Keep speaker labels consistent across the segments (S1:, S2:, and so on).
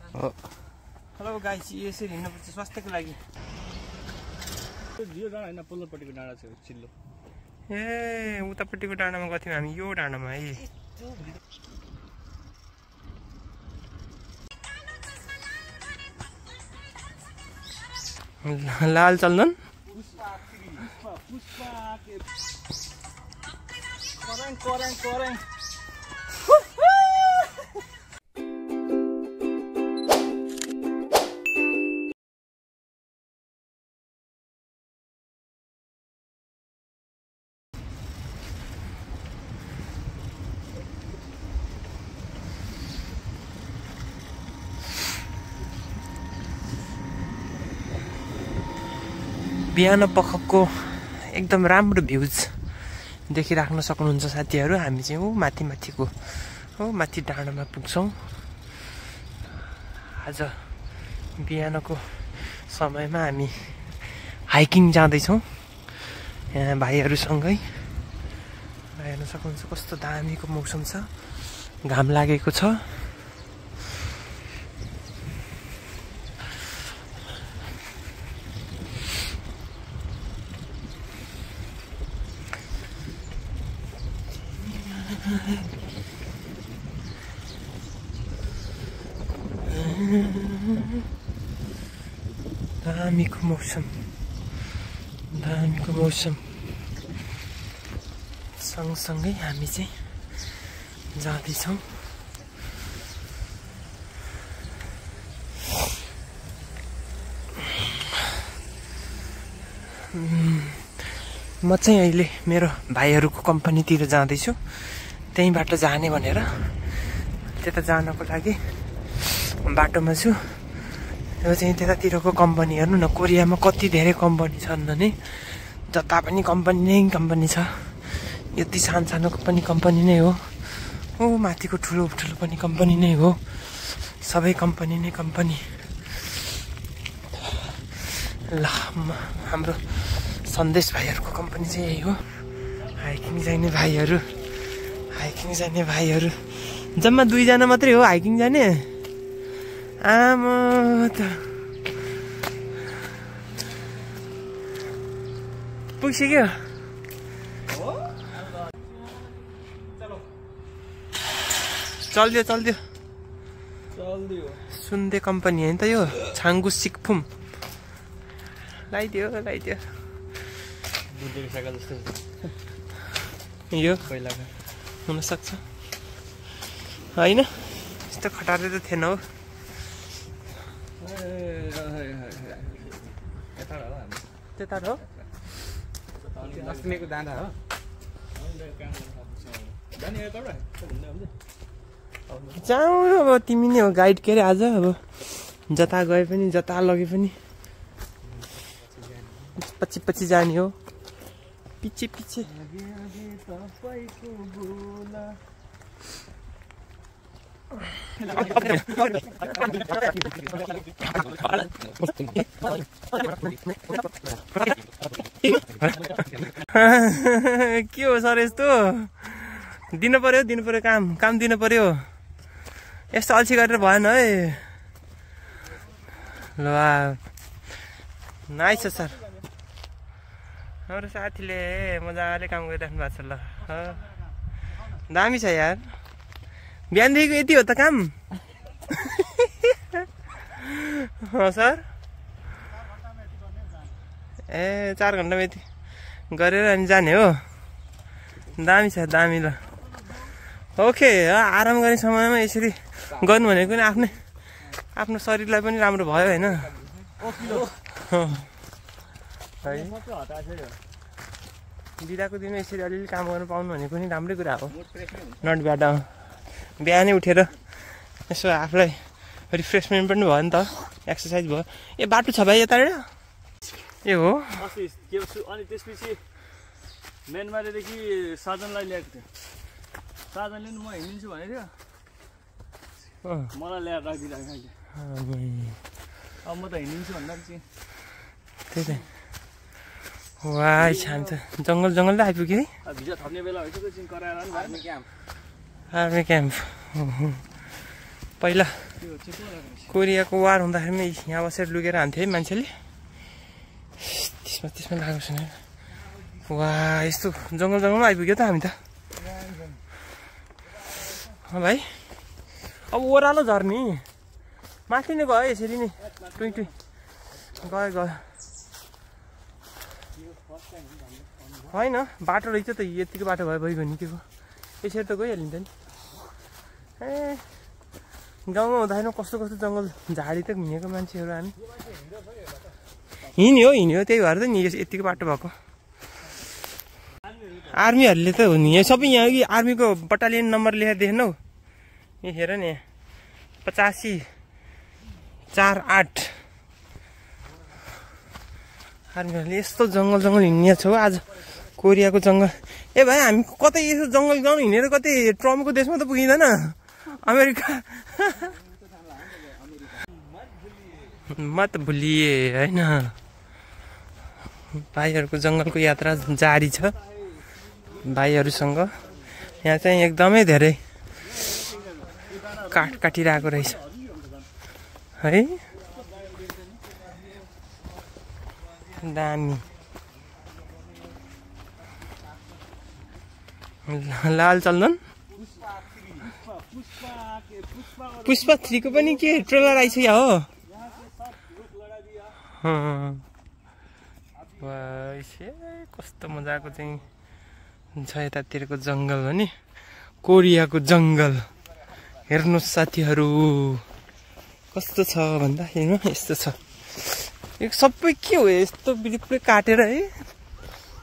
S1: Hello guys, यसरी हिँड्नुपर्छ स्वास्थ्यको लागि।
S2: यो डाँडा हैन, पल्लोपट्टिको डाँडा छ चिल्लो।
S1: ए उतापट्टिको डाँडामा गएको थियौँ हामी, यो डाँडामा है। लाल चन्दन बिहान पखको एकदम राम्रो भ्यूज देखिराख्न सक्नुहुन्छ साथीहरू। हामी चाहिँ माथिको माथि डाँडामा पुग्छौँ। आज बिहानको समयमा हामी हाइकिङ जाँदैछौँ यहाँ भाइहरूसँगै। हेर्न सक्नुहुन्छ कस्तो दामीको मौसम छ, घाम लागेको छ। दामीको मौसम सँगसँगै हामी चाहिँ जाँदैछौँ। म चाहिँ अहिले मेरो भाइहरूको कम्पनीतिर जाँदैछु, त्यहीँबाट जाने भनेर। त्यता जानको लागि बाटोमा छु। यो चाहिँ त्यतातिरको कम्पनी हेर्नु न, कोरियामा कति धेरै कम्पनी छन् भने जता पनि कम्पनी छ। यति सानो पनि कम्पनी नै हो, माथिको ठुलो पनि कम्पनी नै हो। सबै कम्पनी नै कम्पनी। ल हाम्रो सन्देश भाइहरूको कम्पनी चाहिँ यही हो। हाइकिङ जाने भाइहरू जम्मा 2 जना मात्रै हो हाइकिङ जाने। आमा त पुगिसक्यो। चल्दियो सुन्दे कम्पनी होइन त यो, छाङ्गु सिक्फुम। लगाइदियो
S2: बुद्धेको साइकल जस्तो
S1: यो पहिलाको हुनसक्छ होइन, यस्तो खटारे त थिएन हो। त्यता हो
S2: अस्तिको दाँडा हो।
S1: जाउँ अब, तिमी नै हो गाइड के अरे आज। अब जता गए पनि जता लगे पनि पछि जाने हो, पछि के हो सर यस्तो? दिनु पर्यो काम दिनु पर्यो। यस्तो अल्छी गरेर भएन है। ल नाइस छ सर। हाम्रो साथीले मजाले काम गरिराख्नु भएको छ। ल दामी छ यार, बिहानदेखिको यति हो त काम। सर ए 4 घन्टामा यति गरेर अनि जाने हो। दामी छ, दामी। ल ओके, आराम गर्ने समयमा यसरी गर्नु भनेको नि आफ्नो शरीरलाई पनि राम्रो भयो होइन। बिदाको दिन यसरी अलिअलि काम गर्नु पाउनु भनेको नि राम्रै कुरा हो, नट ब्याड। बिहानै उठेर यसो आफूलाई रिफ्रेसमेन्ट पनि भयो नि त, एक्सर्साइज भयो। ए बाटो छ भाइ यताबाट? ए हो।
S2: अनि त्यसपछि मेनमारेदेखि साजनलाई ल्याएको थियो। साजनले म हिँडिन्छु भनेको थियो, मलाई ल्याएर राखिदिइरहेको अहिले। अब म त हिँडिन्छु भन्दा चाहिँ
S1: त्यही त। वाह छान्छ, जङ्गल आइपुग्यो है।
S2: भिजा थप्ने बेला भइसक्यो, चिन कराएर
S1: आर्मी क्याम्प। पहिला कोरियाको वार हुँदाखेरिमा यहाँ बसेर लुकेर हान्थ्यो है मान्छेले। त्यसमा लागेको छैन। वा यस्तो जङ्गलमा आइपुग्यो त हामी त भाइ। अब ओह्रालो झर्ने माथि नै गयो यसरी नै टुइ गयो होइन बाटो रहेछ त यतिको बाटो भइगयो नि के को यसरी त गइहालिन्छ नि। ए गाउँमा हुँदाखेरि कस्तो जङ्गल झाडी त हिँडेको मान्छेहरू हामी हिँड्यो त्यही भएर त नि यतिको बाटो भएको। आर्मीहरूले त हो नि यहाँ सबै यहाँ कि आर्मीको बटालियन नम्बर लेखेर देख्नु हौ यहाँ हेर नि 8548 आर्मीहरूले यस्तो जङ्गल हिँड्ने छ आज कोरियाको जङ्गल। ए भाइ हामी कतै यसो जङ्गल गाउँ हिँडेर कतै ट्रम्पको देशमा त पुगिँदैन अमेरिका। मत भुलिए होइन भाइहरूको जङ्गलको यात्रा जारी छ भाइहरूसँग। यहाँ चाहिँ एकदमै धेरै काठ काटिरहेको रहेछ है दामी। लाल चन्दन पुष्पा 3 को पनि के ट्रेलर आइसक्यो हो। कस्तो मजाको चाहिँ छ यतातिरको जङ्गल हो नि कोरियाको जङ्गल। हेर्नुहोस् साथीहरू कस्तो छ भन्दा यस्तो छ। यो सबै के हो यस्तो बिल्कुलै काटेर है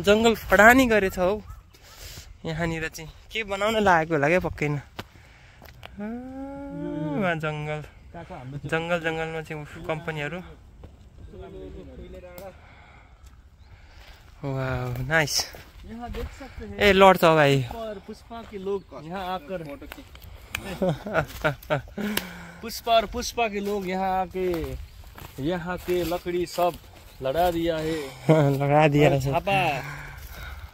S1: जङ्गल फडानी गरेछ हौ। यहाँनिर चाहिँ के बनाउन लागेको होला क्या पक्कै न। जङ्गलमा चाहिँ कम्पनीहरू। वाह नाइस। ए लड्छ भाइ
S2: पुष्पा के लोग यहाँ आकर पुष्पा और पुष्पा के लोग यहाँ के लकड़ी सब लड़ा दिया है।
S1: लड़ा दिया है।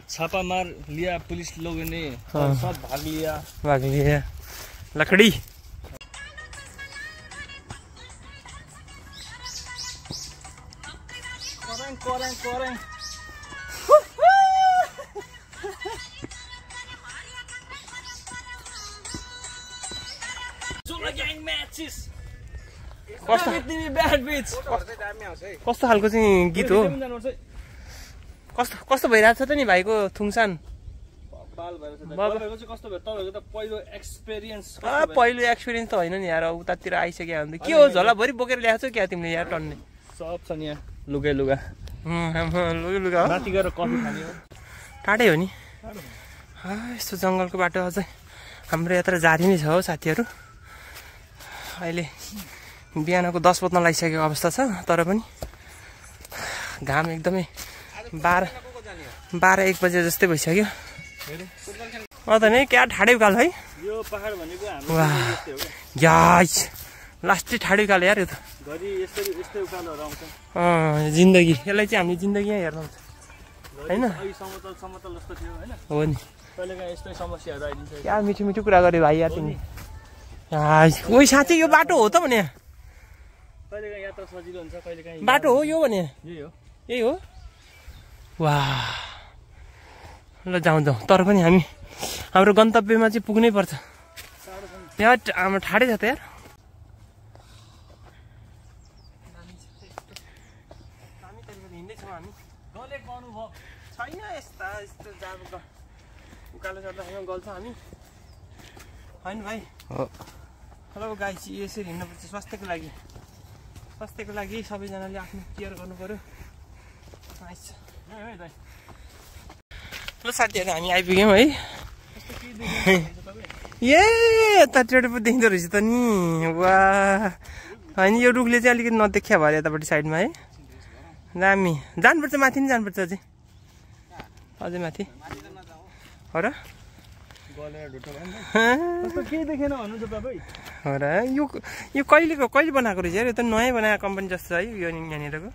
S2: छापा मार लिया पुलिस लोगों ने और सब भाग लिया
S1: लकड़ी।
S2: कोरें
S1: कस्तो खालको चाहिँ गीत हो। कस्तो भइरहेको छ त नि भाइको थुङसान। पहिलो एक्सपिरियन्स त होइन नि यार उतातिर आइसक्यो भने के हो झोलाभरि बोकेर ल्याएको छौ क्या तिमीले यार टन्ने।
S2: सब छ नि यहाँ लुगा
S1: माथि गएर कफी खाने हो टाढै हो नि। यस्तो जङ्गलको बाटो अझै हाम्रो यात्रा जारी नै छ हो साथीहरू। अहिले बिहानको 10 बज्न लागिसकेको अवस्था छ तर पनि घाम एकदमै 12-1 बजे जस्तै भइसक्यो। त नै क्या ठाडै उकालो है
S2: यो पहाड भनेको
S1: हाम्रो लास्टै ठाडै उकालो यार यो त।
S2: यस्तै उकालोहरु आउँछ
S1: जिन्दगी। यसलाई चाहिँ हामीले जिन्दगी यहाँ हेर्नु होइन
S2: समतल जस्तो थियो हैन
S1: हो नि।
S2: कहिलेकाहीँ यस्तै समस्याहरू आइदिन्छ।
S1: क्या मिठो कुरा गरे भाइ यार तिमी। ओइ साँच्चै यो बाटो हो त भने
S2: कहिलेकाहीँ यात्रा सजिलो हुन्छ कहिलेकाहीँ
S1: बाटो हो यो भने यही हो। वाह ल जाउँ तर पनि हामी हाम्रो गन्तव्यमा चाहिँ पुग्नै पर्छ। यहाँ हाम्रो ठाडै छ त यार। छैन यस्तो उकालो चढ्दा गल्छ हामी होइन भाइ। हेलो गाइस यसरी हिँड्नुपर्छ स्वास्थ्यको लागि सबैजनाले आफ्नो केयर गर्नु पर्यो। ल साथीहरू हामी आइपुग्यौँ है। यतातिर पो देखिँदो रहेछ त नि। वाह होइन यो रुखले चाहिँ अलिकति नदेखिया भयो यतापट्टि साइडमा है। दामी जानुपर्छ माथि नै जानुपर्छ अझै माथि हो र। यो कहिले बनाएको रहेछ यो त नयाँ बनाएको कम्पनी जस्तो है यो यहाँनिरको।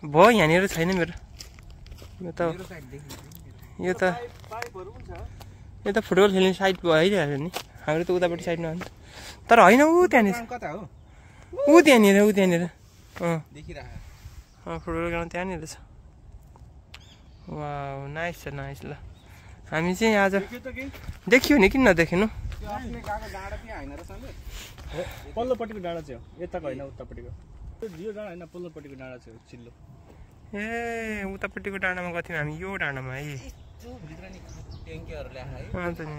S1: भयो यहाँनिर छैन मेरो यो त फुटबल खेल्ने साइड भइरहेको नि। हाम्रो त उतापट्टि साइडमा हो नि त तर होइन ऊ त्यहाँनिर
S3: कता हो
S1: ऊ त्यहाँनिर
S3: देखिरहेको
S1: फुटबल ग्राउन्ड त्यहाँनिर छ वाउ नाइस छ नाइस ल हामी चाहिँ आज देखियो नि किन नदेखिनु
S3: त्यो आफूले गएको डाँडा त्यहाँ हैन र सन्जय
S2: पल्लोपट्टिको डाँडा चाहिँ हो यताको होइन उतापट्टिको यो डाँडा होइन पल्लोपट्टिको डाँडा चाहिँ हो चिल्लो
S1: ए उतापट्टिको डाँडामा गएको थियौँ हामी यो डाँडामा है
S3: भित्र नि ट्याङ्कीहरु ल्याए है
S1: अन्त नि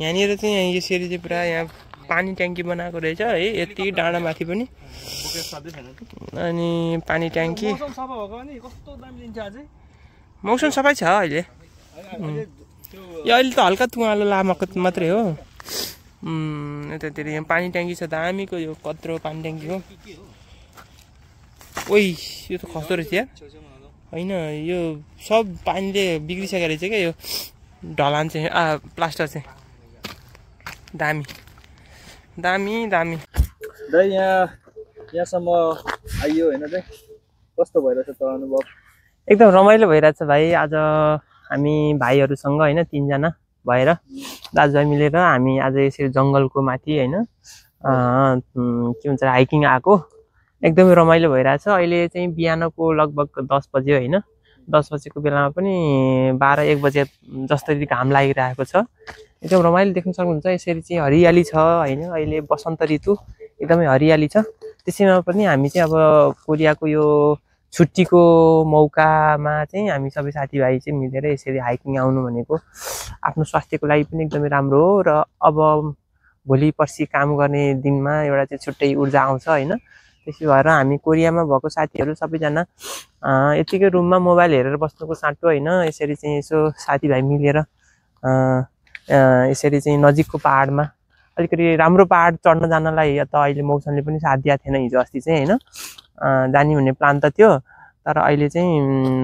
S1: यहाँनिर चाहिँ यसरी चाहिँ पुरा यहाँ पानी ट्याङ्की बनाएको रहेछ है यति डाँडामाथि पनि अनि पानी ट्याङ्की मौसम सफा छ अहिले यो अहिले त हल्का तुवालो लामाको मात्रै हो यतातिर यहाँ पानी ट्याङ्की छ दामीको यो कत्रो पानी ट्याङ्की हो ओइ यो त खस्दो रहेछ यार होइन यो सब पानीले बिग्रिसकेको रहेछ क्या यो ढलान चाहिँ प्लास्टर चाहिँ दामी दामी दामी
S2: दाइ यहाँसम्म आइयो होइन दाइ कस्तो भइरहेछ त अनुभव
S1: एकदम रमाइलो भइरहेछ भाइ आज हामी भाइहरूसँग होइन 3 जना भएर दाजुभाइ मिलेर हामी आज यसरी जङ्गलको माथि होइन के भन्छ हाइकिङ आएको एकदमै रमाइलो भइरहेछ अहिले चाहिँ बिहानको लगभग 10 बज्यो होइन 10 बजेको बेलामा पनि 12-1 बजे जस्तै घाम लागिरहेको छ एकदम रमाइलो देख्न सक्नुहुन्छ यसरी चाहिँ हरियाली छ होइन अहिले बसन्त ऋतु एकदमै हरियाली छ त्यसैमा पनि हामी चाहिँ अब कोरियाको यो छुट्टीको मौकामा चाहिँ हामी सबै साथीभाइ चाहिँ मिलेर यसरी हाइकिङ आउनु भनेको आफ्नो स्वास्थ्यको लागि पनि एकदमै राम्रो हो र अब भोलि पर्सि काम गर्ने दिनमा एउटा चाहिँ छुट्टै ऊर्जा आउँछ होइन त्यसै भएर हामी कोरियामा भएको साथीहरू सबैजना यतिकै रुममा मोबाइल हेरेर बस्नुको साटो होइन यसरी चाहिँ यसो साथीभाइ मिलेर यसरी चाहिँ नजिकको पहाडमा अलिकति राम्रो पहाड चढ्न जानलाई त अहिले मौसमले पनि साथ दिएको थिएन हिजो अस्ति चाहिँ होइन जाने भन्ने प्लान त थियो तर अहिले चाहिँ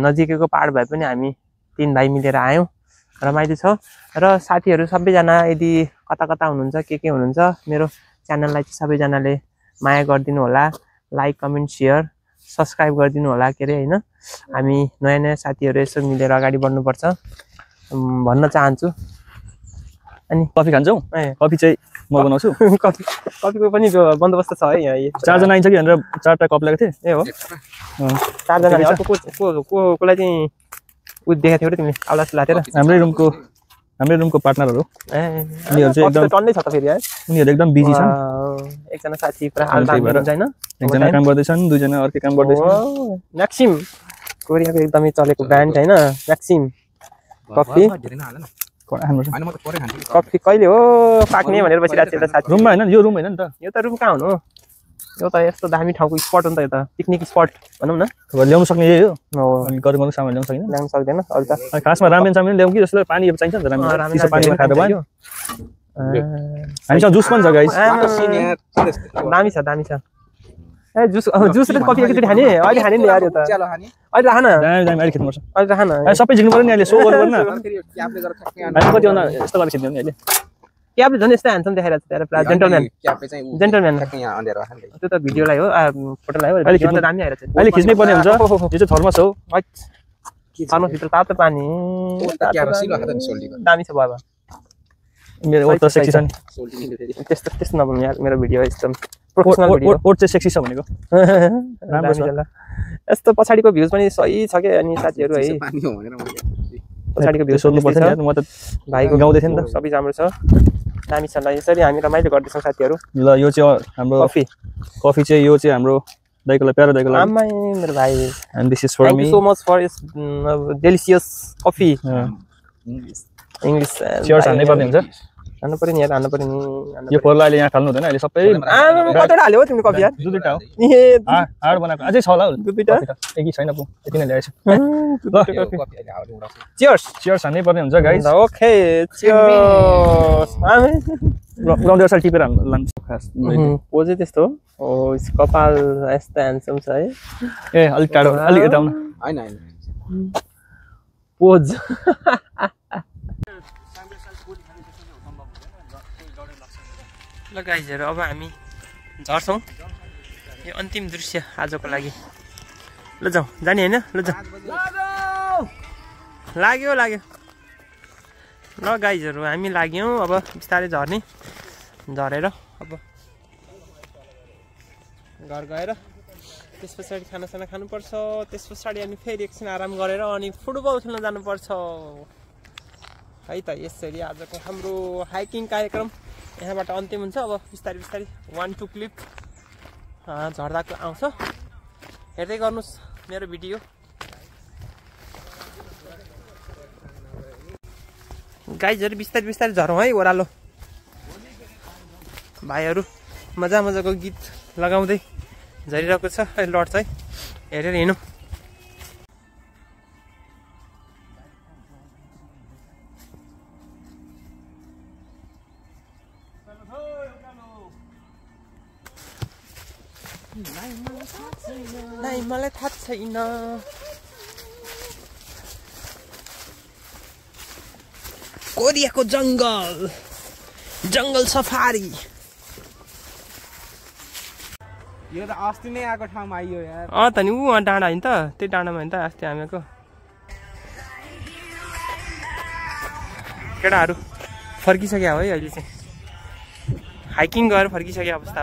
S1: नजिकैको पहाड भए पनि हामी 3 भाइ मिलेर आयौँ रमाइलो छ र साथीहरू सबैजना यदि कता कता हुनुहुन्छ के हुनुहुन्छ मेरो च्यानललाई चाहिँ सबैजनाले माया गरिदिनु होला लाइक कमेन्ट सेयर सब्सक्राइब गरिदिनु होला के अरे होइन हामी नयाँ नयाँ साथीहरू यसो मिलेर अगाडि बढ्नुपर्छ भन्न चाहन्छु अनि
S2: कफी खान्छौ कफी चाहिँ म बनाउँछु
S1: कफीको पनि बन्दोबस्त छ है यहाँ
S2: 4 जना आइन्छ कि भनेर 4टा कप ल्याएको थिएँ
S1: ए हो 4 जना अर्को कोलाई चाहिँ उ देखाएको थियौ र तिमीले आउलास लातेर
S2: हाम्रै रुमको पार्टनरहरू उनीहरू चाहिँ एकदम
S1: टन्नै छ त फेरि यार
S2: उनीहरू एकदम बिजी छन्
S1: एकजना साथी पुरा हालमा हुन्छ हैन
S2: एकजना काम गर्दैछन् दुईजना अर्कै काम गर्दैछन्
S1: म्याक्सिम कोरियाको एकदमै चलेको ब्रान्ड हैन म्याक्सिम कफी कफी कहिले हो पाक्ने भनेर बसिरहेको थियो साथी
S2: रुममा हैन यो रुम हैन नि त
S1: यो त रुम कहाँ हुनु यो त यस्तो दामी ठाउँको स्पट हो नि त यो त पिकनिक स्पट भनौँ न
S2: ल्याउन सक्ने यही हो अनि गरम सामान ल्याउन सक्दैन
S1: ल्याउन सक्दैन अरु त
S2: खासमा रामेन सामान ल्याउँ कि जसले पानी चाहिन्छ नि त रामेन चिसो पानीमा खाएर भयो हामीसँग जुस पनि छ गाइस
S1: दामी छ ए जुस र कफी एकचोटि खाने अहिले खाने नि यार यो त अहिले राख न
S2: दामी अहिले खिच्नुपर्छ
S1: अहिले राख न
S2: सबै झिक्नु पर्यो नि अहिले सो गर्नु पर्दैन हामी कति भन्दा यस्तो गरेर खिच्दियौ नि अहिले
S1: क्यापले झन् यस्तो ह्यान्डसम देखाइरहेको छ पुरा जेन्टलम्यान जेन्टलम्यान त्यो त भिडियोलाई हो फोटोलाई हो अहिले खिच्न दामी आइरहेको छ
S2: अहिले खिच्नै पर्ने हुन्छ यो चाहिँ थर्मस हो
S1: थर्मस भित्र तातो पानी दामी छ बाबा
S2: मेरो ओट त सेक्सी छ नि
S1: त्यस्तो नभन्नु यार मेरो भिडियो एकदम प्रोफेसनल भिडियो
S2: ओट चाहिँ सेक्सी छ भनेको राम्रो छ
S1: यस्तो पछाडिको भ्यूज पनि सही छ के अनि साथीहरु है पछाडिको भ्यू सोध्नु पर्छ नि म त भाइको गाउँदै थिएँ नि त सबै राम्रो छ दामी छ ल यसरी हामी रमाइलो गर्दैछौँ साथीहरु
S2: ल यो चाहिँ हाम्रो कफी चाहिँ यो चाहिँ हाम्रो दाइकोलाई प्यारो दाइकोलाई
S1: आम्मै मेरो भाइ
S2: and this is for me
S1: thank you so much for this delicious coffee English
S2: cheers हान्नै पर्ने हुन्छ
S1: हान्नु पर्यो नि यार हान्नु पर्यो नि
S2: यो फोरला अहिले यहाँ फाल्नु हुँदैन अहिले सबै
S1: कतैवटा हाल्यो हो तिम्रो कफी यार
S2: दुईटा हो
S1: ए
S2: हार्ड बनाएको अझै छ होला
S1: दुईटा
S2: एकै छैन पो यति नै ल्याएछु
S1: चियर्स
S2: चियर्स हान्नै पर्ने हुन्छ गाइस
S1: ओके चियर्स
S2: ग्राउन्ड साल टिपेर लान्छ खास
S1: पोजै त्यस्तो हो कपाल यस्तो ह्यान्डसम छ है
S2: ए अलि टाढो अलि यता आउन
S3: हैन
S1: पोज ल गाइजहरु अब हामी झर्छौं यो अन्तिम दृश्य आजको लागि ल जाऊ जाने हैन ल जाऊ लाग्यो लाग्यो ल गाइजहरू हामी लाग्यौँ अब बिस्तारै झरेर अब घर गएर त्यस पछाडि खानासाना खानुपर्छ त्यस पछाडि अनि फेरि एकछिन आराम गरेर अनि फुटबल खेल्न जानुपर्छ है त यसरी आजको हाम्रो हाइकिङ कार्यक्रम यहाँबाट अन्तिम हुन्छ अब बिस्तारै 1-2 क्लिप झर्दाको आउँछ हेर्दै गर्नुहोस् मेरो भिडियो गाइजहरू बिस्तारै झरौँ है ओह्रालो भाइहरू मजाको गीत लगाउँदै झरिरहेको छ लड्छ है हेरेर हिँडौँ मलाई थाहा छैन कोरियाको जङ्गल सफारी
S3: यो त अस्ति नै आएको ठाउँमा आइयो यार
S1: त नि ऊ डाँडा होइन त त्यही डाँडामा होइन त अस्ति हामीको केटाहरू फर्किसक्यो है अहिले चाहिँ हाइकिङ गरेर फर्किसक्यो अवस्था